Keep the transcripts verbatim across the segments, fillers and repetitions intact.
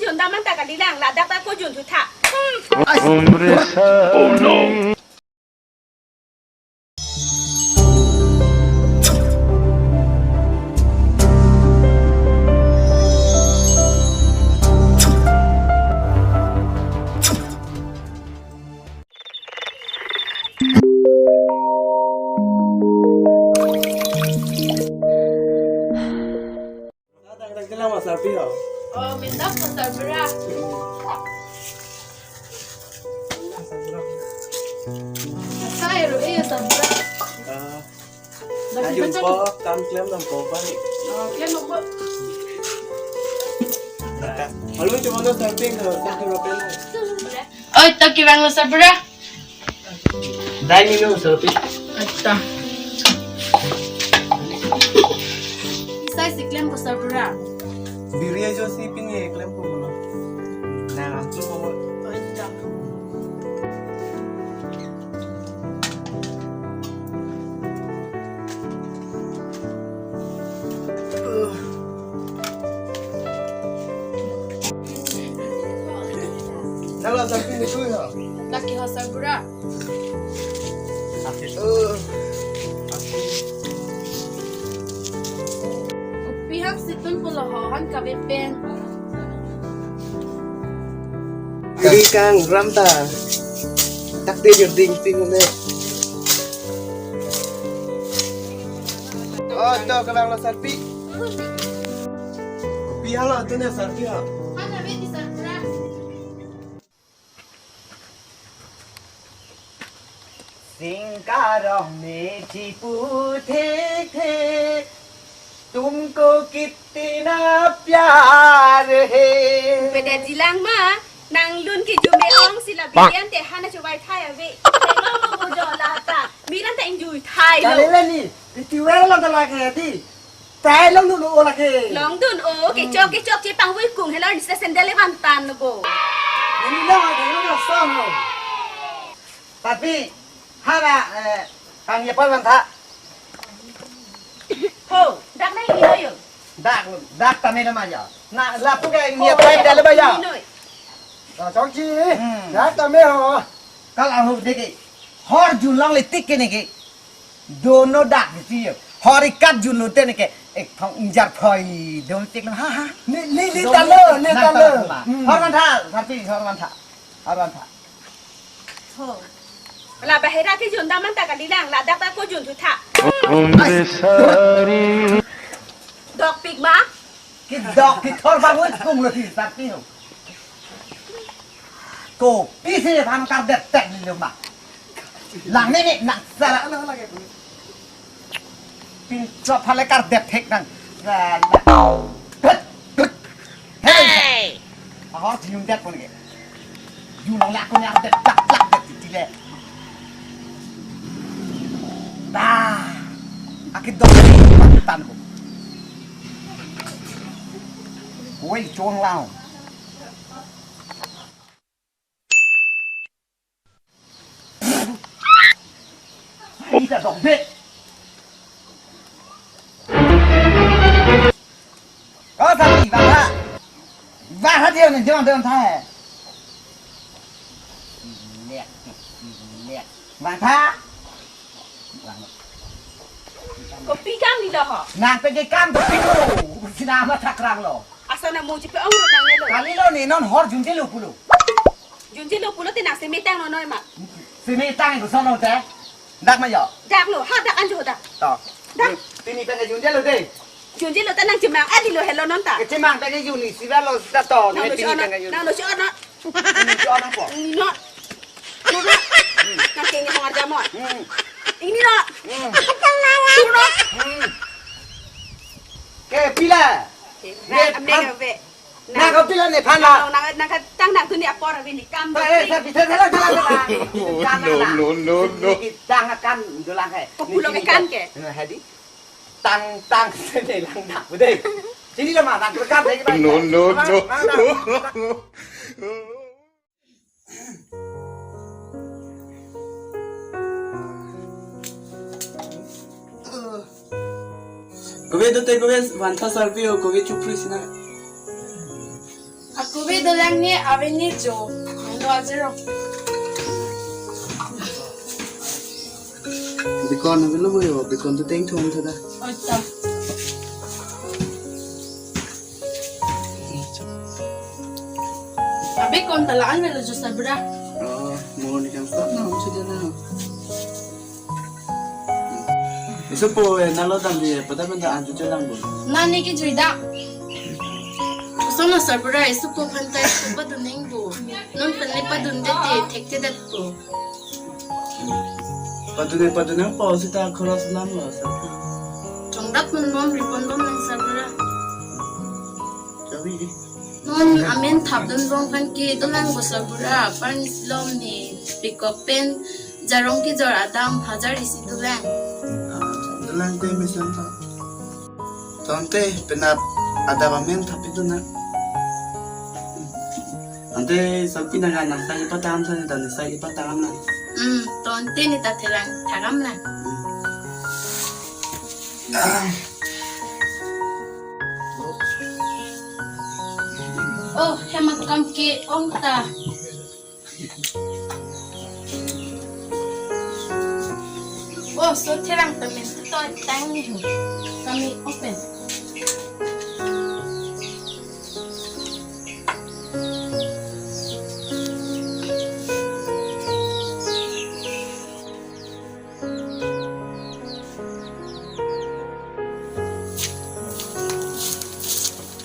Jun daman ta kalilang, ladak ta ko jun thutha. Dak, dak, dak, dak, Sarpi ho. Oh, minta pasar beras. Saya ro, eh, sabra. Ah, lagi ajun baca po, kam klem nam po balik. Oh, klem nam po. Malu cuma no Sarpi ho, tak kira pena. Oi, tak kira no sabra. Dai ni no Sarpi. Atta. Isai si klem ko sabra. Biri ajo si pini klem ko lo. Nah, langsung ko. Nalo Sarpi ni tu ya. Laki ho sabra. Kopi hak situn pulo ho han kave pen. Kiri kang ram ta. Tak te jor ding ting ne. Oh, to kalang lo Sarpi. Kopi halo tu ne Sarpi ha. Han kave di sabra. Singh का रंग में चीपू थे थे, तुमको कितना प्यार है। Beda jilang ma, nang lun ke jume ong sila bidian te hana chubai thai ave. Tengok mo bojo lata, miran ta injui thai lo. Kalila ni, iti wela ta lake di. Trai long dun o lake. Long dun o, kechok, kechok, chepangvui kung, helo, nisa sandal le van tan bo. Nini long lake, long long son ho. Tapi, hana, eh, kang ye pal van tha. Ho, dak nai ni yo. Dak, dak tame na ma ya. Na, lapu ke ni pal dale ba ya. Ni noi. Chokji, hmm, dak tame ho. Kal ahu deke. Hor jun longle tik ke neke. Dono dak si yo. Hor ikat jun lo te neke. Ek thong injar phoi dom tik ha ha. Ni, ni, ni dom talo, tik ni na talo. Talo ma. Hmm. Hor van tha, Sarpi, hor van tha. Hor van tha. Ho. La bahera ke jun daman ta kalilang, ladak ta ko jun thutha. Dok pik ma. Kedok kethor bang wet kung lo si Sarpi ho. Kopi si than kardet tek ni lo ma. Lang ni ni nang sala. Pinchot phale kardet thek nang. Sala. Hey! Ahor jinung det pon ke. Junang le ako ni ardet tak tak det titi le. Ta. Aki dok tan ko. Wei chong lao. Ita dok bet. Ko Sarpi, vang tha. Vang tha dia ni, dia dia tha. Lek, lek. Vang tha. Kopi kam ni lo ho. Nang pege kam kopi ko. Sina ma thak rang lo. Asa na mo jipe ong rut nang nelo. Kalilo ni non hor junje lo pulo. Junje lo pulo te nang simi tang no noi ma. Simi tang ko sono te. Dak ma yo. Dak lo, ha dak anjo dak. To. Dak. Pini pini junje lo de. Junje lo ta nang chimang adi lo helo non ta. Ke chimang ta ke juni sira lo ta to. Nang ne lo pini si ono. Tang ke juni. Nang lo si ono. Ini si ono po. Ini no. Ini no. Hmm. Nang kengnya hongar jamon. Hmm. Ini no. Hmm. Ini no. Hmm. Ke pila. Ke, ne, nang, nang, nang, nang, pila ne phan la. Nang, nang, nang, tang nang tu ni apor ave ni kam. Eh, eh, sa pitha thela thela thela. No, no, no, no. Tang kan dolang hai. Ko pulo ke kan ke. Hadi. Tang tang sene lang nak dei. Sini lo ma nang rekam dei. No, no, no. Kove dote kove van tha Sarpi ho kove chupri sina. Ak Kopi dolang ne, aven ne jo. Ando ajero. Bikon avelo bo yo, bikon tu teng thum thada. Oi ta. Abikon ta la-an avelo jo, sarbura. Oh, mo ni kan sa na, mo sudah na. Isopo, eh, nalo damji, eh, pada benda anju chelang bo. Nani kejui da. Sono sarbura, isopo aphan ta isopo padun nangpo. Non pen le padunde te, thekthedet po. Padun ne, padun nangpo, seta khoros lam lo, sarbura. Chongdap non bom, ripon bom nang sarbura. Jawi. Non amen thap dunbom aphan ke dolang bo sarbura, apar ni silom ne pekok pen jarong kejor adam hajar isi dolang. Ah, dolang te mesen ta. Tangte penap adap amen thap itu na. Ante sarpi nang nang sa kepatang sa ne ta ne sa kepatang na. Hmm, tangte ne ta therang thagam na. Hmm. Ah. Oh, hem akam ke-ong ta. Oh, so therang ta men to tang ni ho. Kami open.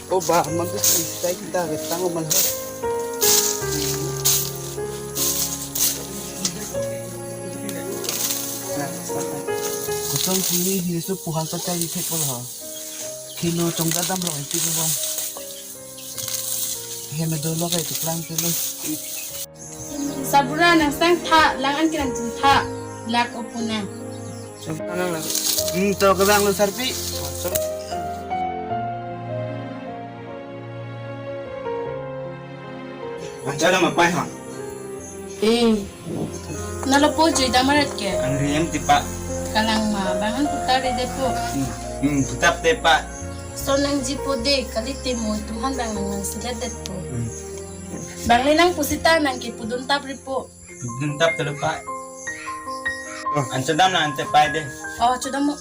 Oh, ba, man tu si, sai kita ke tang man ho. Kosong sini, ini su puhan sa cari cek pun ha. Kilo congda dam lo, itu pun. Hem dolo kai tuklang kilo. Sarbura nang sang tha, lang an ke nang jin tha, lak opuna. Hmm, to kelang lo sarpi. Anchara ma pai ha. Eh. Nalo po jui dam aret ke? Ang riem tipa. Kalang ma, bang an putar de po. Hmm, hmm, putap tipa. So nangjipo de, kalite mo tuhan bang nang nang silet det po. Hmm. Bang le nang pusita nang ke pudun tap ripo. Pudun tap telupa. Oh. Anchadam na ante pai de. Oh, chodam mo.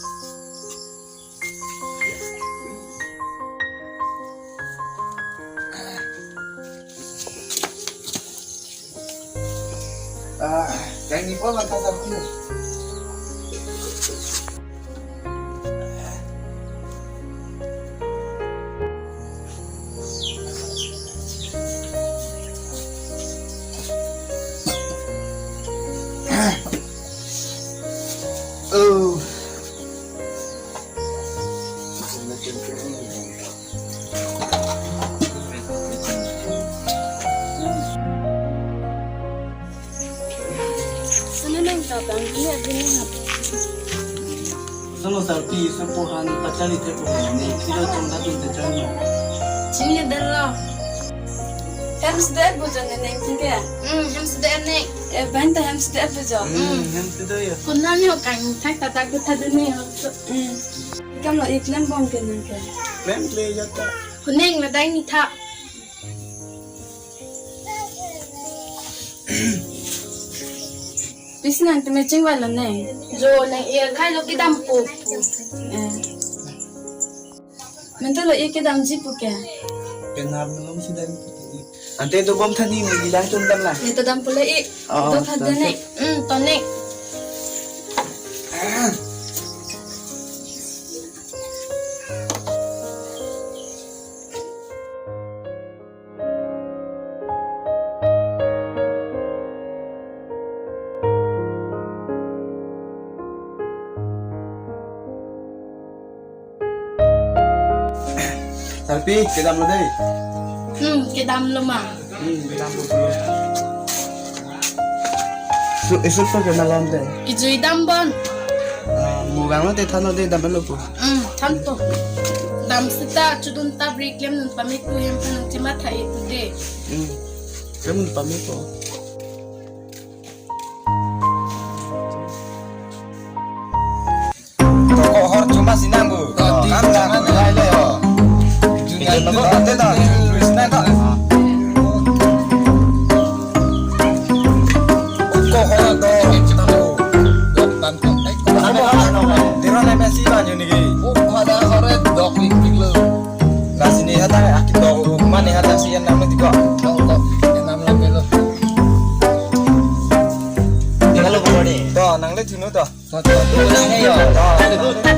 Ah, yang ni pun langkah satu. Oh. Sana nang tabang ni adi ni hap. Sono sarpi, sopo han pachari te po ni, kilo chongda pin te chari. Chini dalo. Hem sede bujo ne neng tingke. Hmm, hem sede ne. Eh, bang ta hem sede bujo. Hmm, hem sede ya. Kuna ni okang thak tata kutha duni ho. Hmm. Kam lo ik nem bom ke nang ke. Mem le ya ta. Kuning ladang ni tha. Pisi nang teme chingvai lo ne. Jo nang ir khai lo kedam po. Eh. Mento lo ir kedamji po ke. Penap malom si dam. Ante dobom tha ni, ne bilang tum dam la. Ne to dam po le ik. Oh, do tha de ne. Hmm, to ne. Sarpi, kedam lo dei. Hmm, kedam lo ma. Hmm, kedam lo pulo. Su, isu to kena lom dei. Kejui dam bon. Ah, mugang lo te than lo dei, dam lo pu. Hmm, than to. Dam seta chodun ta bri klem nun pame pu hem phan nang chima tha itu dei. Hmm. Klem nun pame pu. Toko hor chuma sinang bu. Kam lang lai le ho. Junior tu ante ta, Krishna ta. Si yan nam lo tiko. Lo ko, yan nam lo melo. Tinggal lo bukor ni. To, nang le thuno to. To, to, to, nang le yo. To, nang le.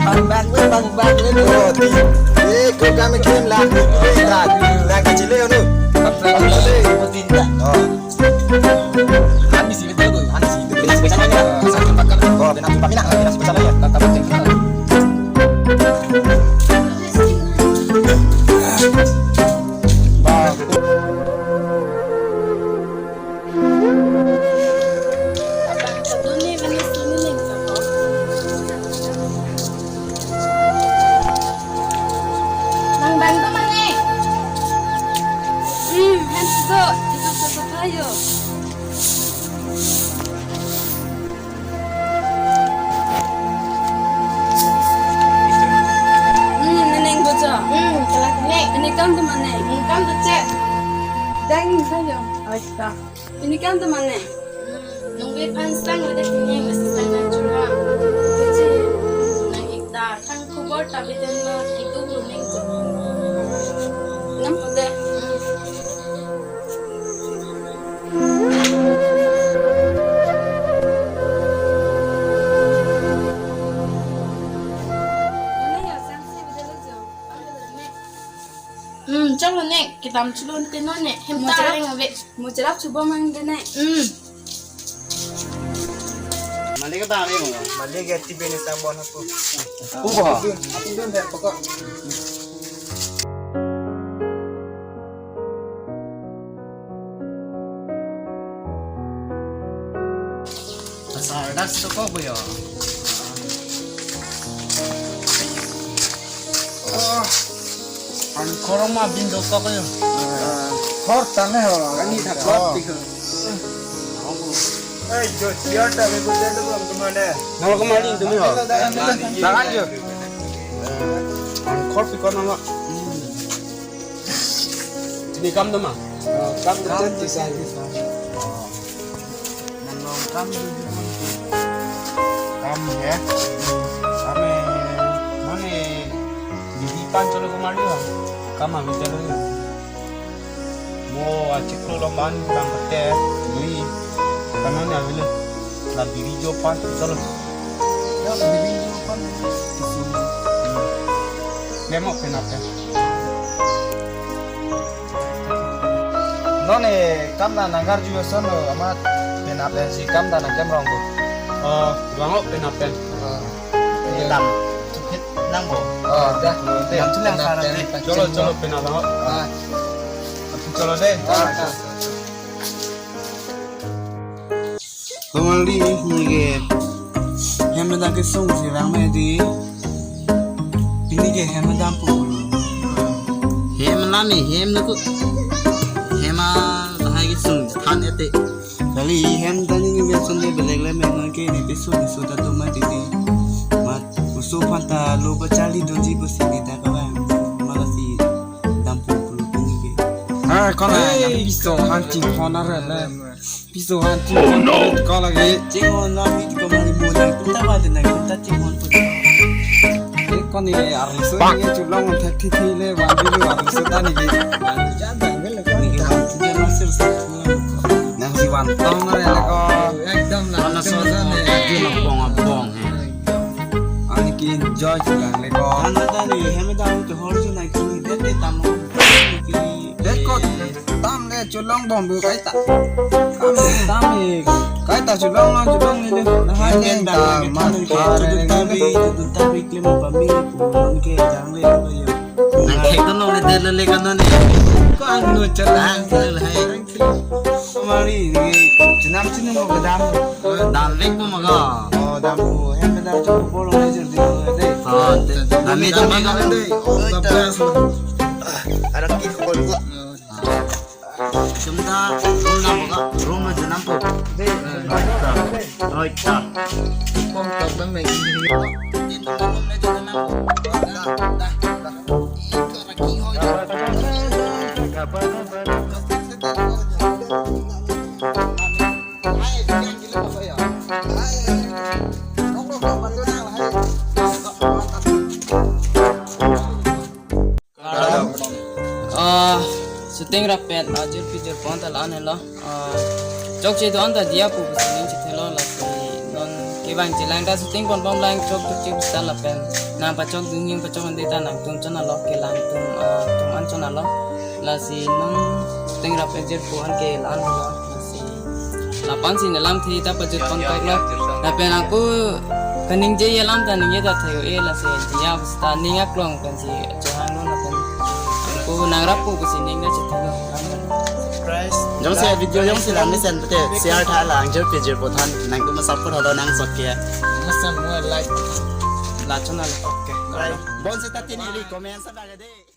Bang bang le, bang bang le. To, ti. Eh, ko kami kem la. Eh, ta. Nang kachile ano. Apa? Apa? Apa? Apa? Apa? Apa? Ani si betul tu, ani si betul. Bina si bersama ya. Satu pakai. Oh, bina si pamina, bina si bersama ya. Tatap betul. Bang bang tu mana? Hmm, hands go. Itu sesuatu ayo. Hmm, nening bojo. Hmm, kelak ne. Pini kam tu mana? Hmm, kam tu cek. Dang sayo. Aita. Pini kam tu mana? Hmm, nunggu pan sang ada kini masih sang dan cuma. Kecil. Nang ikta kan kubur tapi tenma itu kuning tu. Nam pade. Hmm. Hmm, chong lo ne, kedam chulo te non ne, hem ta Mo cherap, reng ave. Mo cherap chubo mang de ne. Hmm. Malik kedam ave mo. Malik ke T V ni sang bon aku. Ubo. Aku dun deh pokok. Pasar das to ko boyo. Oh, an korong ma bin do ko boyo. Khor tane ho. Ani tha khor ti ko. Eh, jo siar ta be ko de lo ko mane. Nang ko mali tu ho. Tangan jo. An khor pi ko nama. Ini kam tu ma? Oh, kam tu kam tu sa tu sa. Nang long kam tu tu. Kam ya. Kam eh, mane bibi pan cholo ko mari ho. Kam ami cholo ya. Mo achiklo lo man bang kate beli. Kanon ya beli. La bibi jo pan cholo. Ya bibi jo pan. Nemo penap ya. Non eh kam ta nangkarju ason lo amat penap pensi kam ta nangklemrong do. Oh, bang-o penap pen. Oh. Dam. Chupit nang bo. Oh, dah. Dam chulang penap sarang pen deh. Cholo, cholo, penap bang-o. Ah. Cholo deh. Ah, ah. Komali nike hem dam kesung si rang me di. Pini ke hem dam pu. Hem nami hem naku. Hem a lahai kesung than ete. Kali hem dam ni nike sung de belek le me non ke ni pisu pisu ta tu ma titi. Mat usu phanta lo ba charli doji pusi ni ta ka bang. Malasi dam pu pu pini ke. Ah, kona Hey. Piso hanching kona re le. Piso han ching. Oh, no. Ko lagi. Chinghon la mi ko mari mo la. Kunta ba de na kunta chinghon ko. Eh, ko ni arloso ni chulong thek thi thi le wan dulu arloso ta ni ke. Wan ja dang le ko ni ke wan tu dia masir sa. Nang si wan tong re le ko. Ekdam la. Mana so na ne. Dia bong bong he. Ani ke enjoy chulang le ko. Ana ta ni hem dam to hor ju na ki de te tam. De ko. Tam le chulong bom bu kaita. Tam le, tam le. Kaita chulong long chulong ni le. Lahai le ta mat pa le. Tudun tabi, tudun tabi klem pami, pulon ke dang le ko yo. Nang khek to nong le de le le kan ni. Ko ang no chalang. Ang le hai. Mari ni chinam chinam ko dam. Dam vek ko maga. Oh, dam ko. Hem dam chu ko long le jor di ko de. Oh, dam me dam me ka. Ada ki ko ko. Sumta room nam ka, room ma junam po. Oita, oita. Pom tok bang me. Shooting rapet ajirpi jirpo anta la-an helo. Ah, chokche do anta diya pu pusi ning chethelo, lasi non kevang chelang ta shooting ponbom lang chok chokche pusi ta lapen nangpachok dun ning pachok ante ta nangtum chonalo, kelang atum, ah, atum an chonalo. Lasi non shooting rapet jirpo anke la-an helo. Lasi lapu-an si nelamthe ta pajut pon toklo. Lapen ako kaningje alam ta ningje ta thek-o-e, lasi diya pusi ta ning aklong pensi chohanglo lapen ako nangrap pu pusi ning ta chethelo. Surprise. Jongsi video jongsi lang mesen pute share tha, la-an jirpi jirpo than nangtum support halo nang sot ke. Mesen mo like. La chonalo. Okay. Bye. Bon seta tini recommend sa bagade.